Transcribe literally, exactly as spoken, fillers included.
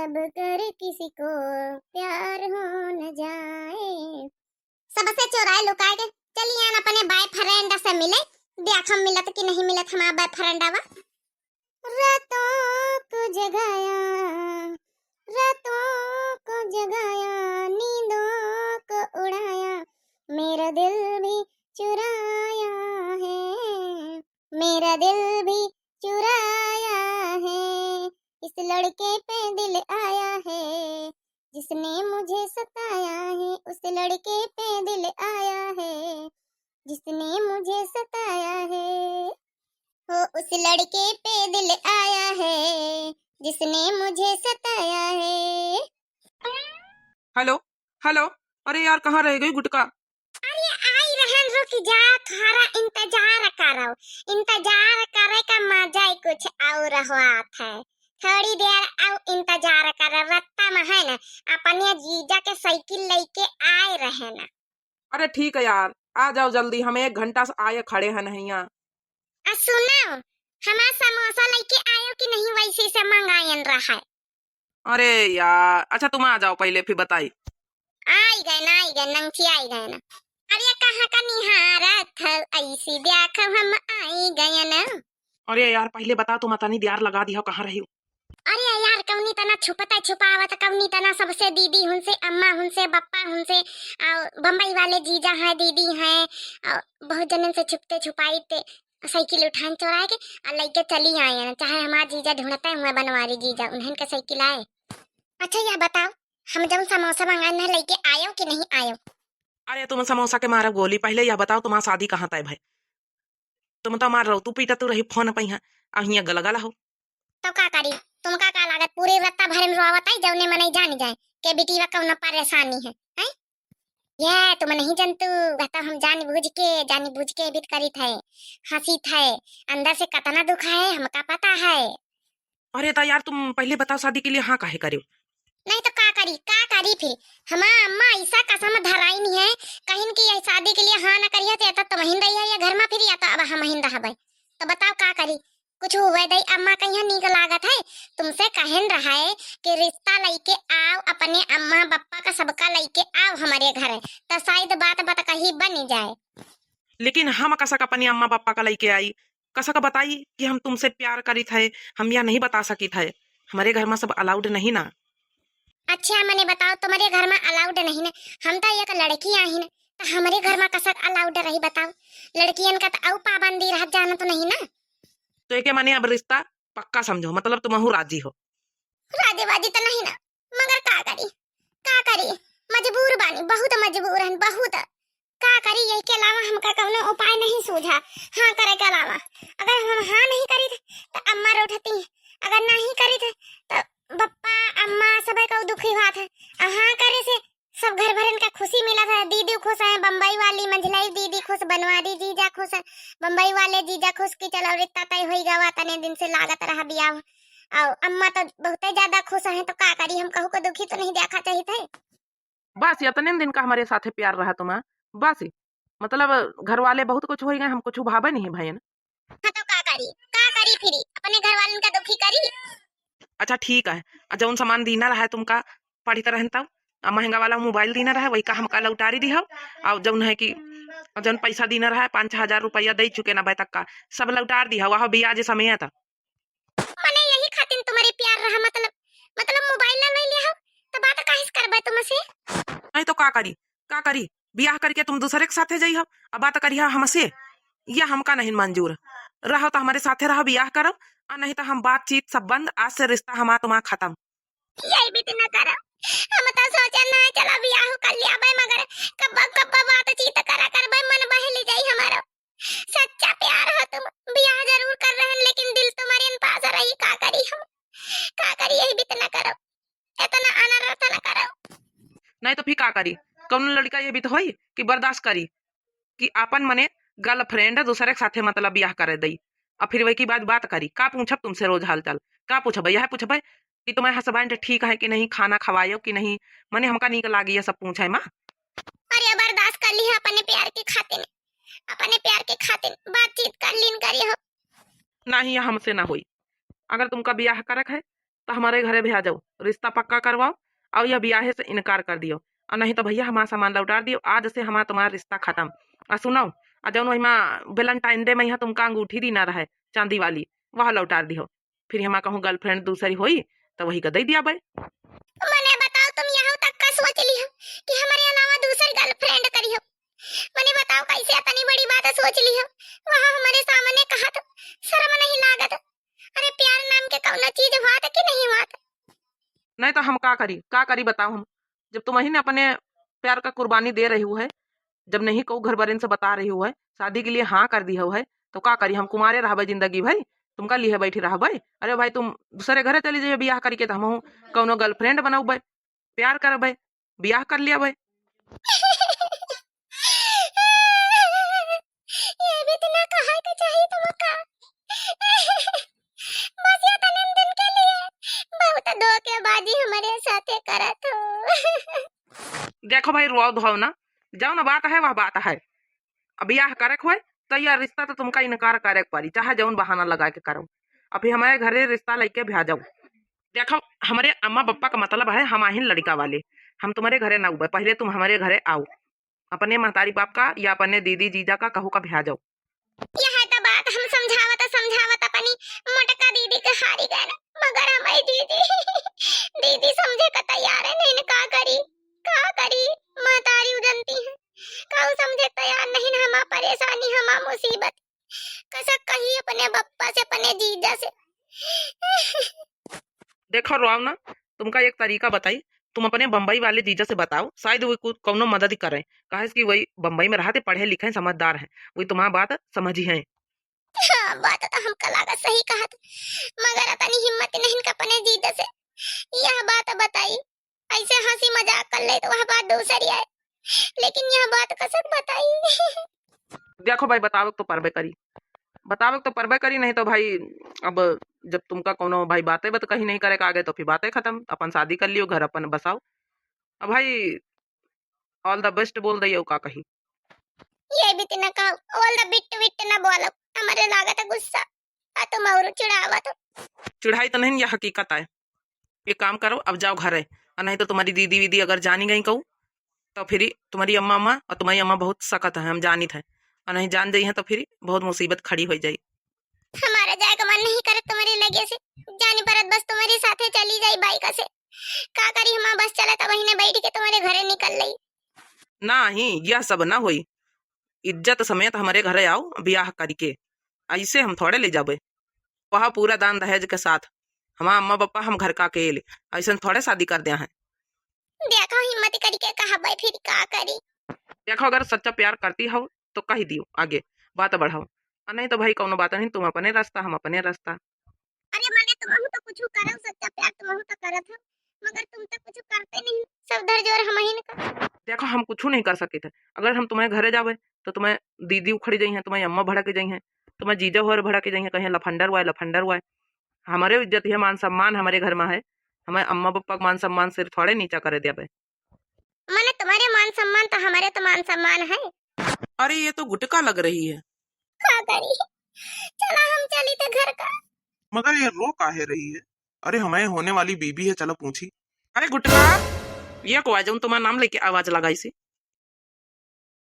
अब कर किसी को प्यार हो न जाए। सबसे चोराए लुकाए के चली आन अपने बॉयफ्रेंड से मिले, देखम मिलत कि नहीं मिलत हमार बॉयफ्रेंडवा। रातों को जगाया, रातों को जगाया, नींदों को उड़ाया, मेरा दिल भी चुराया है, मेरा दिल भी चुराया है, इस लड़के पे दिल आया है, जिसने मुझे सताया है, उस लड़के पे दिल आया है, जिसने मुझे सताया है। हो उस लड़के पे दिल आया है, जिसने मुझे सताया है। हेलो, हेलो, अरे यार, कहाँ रह गई गुटका? अरे आई रहन, रुक जा, थोड़ा इंतजार करो, इंतजार करे का मजा ही कुछ और होत है। थोड़ी देर और इंतजार कर, रत्ता में है ना, अपने जीजा के साइकिल लेके आए रहे ना। अरे ठीक है यार, आ जाओ जल्दी, हम एक घंटा से आए खड़े हैं नहिया। आ सुनो, हमार समोसा लेके आयो कि नहीं, वैसे से मंगायन रहा है। अरे यार, अच्छा तुम आ जाओ पहले, फिर बताई। आई गए ना, आई गए, नंगची आई गए ना। अरे कहाँ का निहारत है, ऐसी देखो हम आई गए ना। अरे यार, पहले बताओ, तुम अतनी देर लगा दिया, कहाँ रही हो? अरे यार, कौनी तना छुपता छुपावत, कौनी तना सबसे दीदी हुन से, अम्मा हुन से, बप्पा हुन से, और बम्बई वाले जीजा हैं, दीदी हैं, और बहुत जनन से छुपते छुपाई ते साइकिल उठान चोराए के और लेके चली आए हैं। चाहे हमार जीजा ढूंढते हुए बनवारी जीजा, उन्हन के साइकिल आए। अच्छा यह बताओ, हम जौन समोसा मंगाए ना लेके आयो कि नहीं आयो? अरे तुम समोसा के मारा गोली, पहले यह बताओ तुम्हार शादी कहाँ तय भाई? तुम तो मार रहो, तू पीटा तू रही फोन पे यहाँ, अब हियाँ गलगल हो। तो का करी, तुमका का लागत, पूरे रत्ता भर में रोवत आई, जौने मनई जान जाए के बिटिया कौनो परेशानी है, हैं? ये तुम नहीं जनतू, वह तो हम जान बूझ के, जान बूझ के बित करित है, हंसित है, अंदर से कतना दुख है, हमका पता है। अरे तो यार तुम पहले बताओ शादी के लिए हाँ काहे करे? नहीं तो का करी, का करी फिर? हमार अम्मा ऐसा कसम धराइन है, कहिन कि यह शादी के लिए हाँ न करिए तो या तो तुम ही रहिए ये घर में फिर या तो अब हम ही रहबे। तो बताओ का करी? कुछ हुए दई, अम्मा कहिया नीक लागत है, तुमसे कहन रहा है कि रिश्ता लइके आओ, अपने अम्मा बप्पा का सबका लइके आओ हमारे घर, तो शायद बात बात कही बन जाए। लेकिन हम कसक अपनी अम्मा बप्पा का लइके आई, कसक बताई कि हम तुमसे प्यार करित है, हम यह नहीं बता सकित है, हमारे घर में सब अलाउड नहीं ना। अच्छा मने बताओ, तुम्हारे घर में अलाउड नहीं ना? हम तो एक लड़की आहिन, तो हमारे घर में कसक अलाउड रही बताओ? लड़कियन का तो अउ पाबंदी रह जाना तो नहीं ना। तो एके माने अब रिश्ता पक्का समझो, मतलब तुमहू राजी हो? राजी वाजी तो नहीं ना, मगर का करी, का करी, मजबूर बानी, बहुत मजबूर हन, बहुत। का करी, यही के अलावा हमका कौनो उपाय नहीं सूझा, हाँ करे के अलावा। अगर हम हाँ नहीं करी थे, तो अम्मा रोठती, अगर नहीं करी थे, तो बप्पा, अम्मा, सब का दुखी हुआ था। और हाँ करे से सब घर भरन का खुशी मिला था। दीदी खुश है, बम्बई वाली मंझलाई दीदी खुश, बनवारी जीजा खुश है, बम्बई वाले जीजा खुश कि चलो रिश्ता तय होई गवा, तने दिन से लागत रहा बियाह। और अम्मा तो बहुते ज्यादा खुश है, तो का करी, हम कहू को दुखी तो नहीं देखा चाहिए थे। बस इतने दिन का हमारे साथे प्यार रहा तुम्हार, बस ही। मतलब घर वाले बहुत कुछ होई गए, हम कुछ भावे नहीं भयन। हाँ तो का करी, का करी फिर, अपने घर वालन का दुखी करी। अच्छा ठीक है, आ जौन सामान दीना रहा है तुमका पढ़ित रहन तब, आ महंगा वाला मोबाइल दीना रहा है, वही का हमका लौटारी दिहो, और जौन है कि जौन पैसा दीना रहा है, पाँच छह हजार रुपया दे चुके ना बे तक का, सब लौटार दिहो, वह ब्याज समेत। मने यही खातिर तुम्हारे प्यार रहा, मतलब, मतलब मोबाइल ना ले लिया हो, तो बात काहे से करबे तुमसे? नहीं तो का करी, का करी, ब्याह करके तुम दूसरे के साथे जाई हो, अब बात करी हो हमसे, यह हमका नहीं मंजूर। रहो तो हमारे साथे रहो, ब्याह करो, और नहीं तो हम बातचीत सब बंद, आज से रिश्ता हमारा तुम्हारा खत्म। यही भी तो ना करो, हम तो सोचे ना चलो ब्याह कर लिया भाई, मगर कब्बा कब्बा बातचीत करा करबे, मन बहली जाई हमारो। सच्चा प्यार हो तुम, ब्याह जरूर कर रहे हैं, लेकिन दिल तुम्हारे पास रही, का करी हम, का करी, यही भी तो ना करो, इतना अनर्थ ना करो। नहीं तो फिर का करी, कौन लड़का ये भी तो होई कि बर्दाश्त करी कि आपन मने गर्लफ्रेंड दूसरे के साथे मतलब ब्याह करे दई, और फिर वही की बाद बात करी, का पूछब तुमसे रोज हालचाल, का पूछब, यह पूछब कि तुम्हारे हस्बैंड ठीक है कि नहीं, खाना खवायो कि नहीं, मने हमका नीक लागी ये सब पूछे माँ। अरे बर्दाश्त कर ली है अपने प्यार के खातिर, अपने प्यार के खातिर बातचीत कर लीन करी हो। नहीं, यह हमसे ना होई। अगर तुमका ब्याह करक है तो हमरे घरे भेजउ, रिश्ता पक्का करवाउ, अउ यह बियाहे से इनकार कर दियो, अउ नहीं तो भइया हमार सामान लौटार दियो, आज से हमार तुम्हार रिश्ता खतम। अउ सुनउ, अउ जउन वही मा Valentine Day मा यहाँ तुमका अंगूठी दीना रहे चांदी वाली, वह लौटार दियो। फिर हमार कहूँ girlfriend दूसरी होई तो वही का दइ दियाबइ। मने बताओ, तुम यहाँ तक का सोच लिहो कि हमरे अलावा दूसर girlfriend करिहो? मने बताओ, कैसे इतनी बड़ी बात सोच लिहो? वहाँ हमरे सामने कहत शर्म नहीं लागत? अरे, प्यार नाम के कउनो चीज होत कि नहीं होत? नहीं तो हम का करी, का करी बताओ हम? जब तुमही ने अपने प्यार का कुर्बानी दे रही हो है, जब नहीं कहू घर वालेन से बता रही हो है, शादी के लिए हाँ कर दी हो है, तो का करी? हम कुमारे रहबे जिंदगी भर, तुमका लिए बैठी रहबे? अरे भाई, तुम दूसरे घरे चली जाइए बियाह करिके, तो हमहू कउनो girlfriend बनउबे, प्यार करबे, बियाह कर लियाबे। ये भी तो ना कहे के चाहिए तुमका। बस ये तनिन दिन के लिए बहुत धोखेबाजी हमरे साथे करत हो। देखो भाई, रोआव धोआव ना, जउन बात है वह बात है। अब बियाह करे के होए तो यह रिश्ता तो तुमका इनकार करे के पड़ी, चाहे जउन बहाना लगा के करो। अभी हमरे घरे रिश्ता लइके भेजउ। देखो, हमरे अम्मा बप्पा का मतलब है हम आहिन लड़िका वाले, हम तुम्हरे घरे ना उबे, पहिले तुम हमरे घरे आओ। अपने महतारी बाप का या अपने दीदी जीजा का कहू का भेजउ। यह तो बात हम समझावत समझावत अपनी मोटका दीदी के हारी गए ना, मगर हमारी दीदी, दीदी समझे का तैयार है नहीं, का करी, का करी, महतारी उजनती है, कहू समझे तैयार नहीं, हमार परेशानी, हमार मुसीबत, कसक कही अपने बप्पा से, अपने जीजा से। देखो रोआव ना, तुमका एक तरीका बताई, तुम अपने बम्बई वाले जीजा से बताओ, शायद वो कुछ कउनो मदद करें, काहे कि वही बम्बई में रहते, पढ़े लिखे, समझदार हैं, वही तुम्हार बात समझी हैं। हाँ, बात तो हमका लागत सही कहत, मगर अपनी हिम्मत नहीं कि अपने जीजा से यह बात बताई। ऐसे हंसी मजाक कर ले तो वह बात दूसरी है, लेकिन यह बात कसक बताई। देखो भाई, बतावे तो परबे करी, बतावे तो परबे करी, नहीं तो भाई अब जब तुमका कउनो भाई बातें बत कहीं नहीं करे का आगे तो फिर बातें खतम, अपन शादी कर लियो, घर अपन बसाओ। अब भाई all the best बोल दइयो, का कही। ये भी ती ना कहो, all the bit bit ना बोलो, हमरे लागत है गुस्सा, आ तुम और चिढ़ावत हो। चिढ़ाई तो नहीं, यह हकीकत है। एक काम करो, अब जाओ घरे, और नहीं तो तुम्हारी दीदी वीदी अगर जानी गई कहू तो फिर तुम्हारी अम्मा अम्मा और तुम्हारी अम्मा बहुत सख्त है, हम जानित है, और नहीं जान जाई है तो फिर बहुत मुसीबत खड़ी हो जाई। हमारा जाए का मन नहीं करत तुम्हारे लगे से, जानी परत बस तुम्हारे साथे चली जाई बाइक से। का करी, हमार बस चलत वही ने बैठ के तुम्हारे घरे निकल लई। नहीं, यह सब ना होई, इज्जत समेत हमरे घरे आओ बियाह करिके, ऐसे हम थोड़े ले जाबे। वह पूरा दान दहेज के साथ, हमार अम्मा बप्पा हम घर का अकेले, ऐसे थोड़े शादी कर दिया है। देखो हिम्मत करिके कहबे फिर का करी। देखो अगर सच्चा प्यार करती हो तो कह दियो आगे, बात बढ़ाओ, और नहीं तो भाई कउनो बात नहीं, तुम अपने रास्ता हम अपने रास्ता। अरे मने तुमहू तो कुछ करो, सच्चा प्यार तुमहू तो करत हो, मगर तुम तो कुछ करते नहीं, सब धर जोर हमहिन का। देखो हम कुछ नहीं कर सकित है, अगर हम तुम्हारे घरे जाबे तो तुम्हें दीदी उखड़ी जाई हैं, तुम्हें अम्मा भड़क जाई हैं, तुम्हें जीजा होर भड़क जाई हैं, कहीं लफंडर हुआ है, लफंडर हुआ है। हमरे इज्जत है, मान सम्मान हमरे घर में है, हमें अम्मा पप्पा के मान सम्मान सिर थोड़े नीचा करे देबे। मने तुम्हारे मान सम्मान तो हमारे तो मान सम्मान है। अरे ये तो गुटका लग रही है। का करी, चला हम चली थे घर का। मगर ये रो काहे रही है? अरे हमारे होने वाली बीबी है, चलो पूछी। अरे गुटका, ये को आ जाऊं तुम्हारा नाम लेके आवाज लगाई से।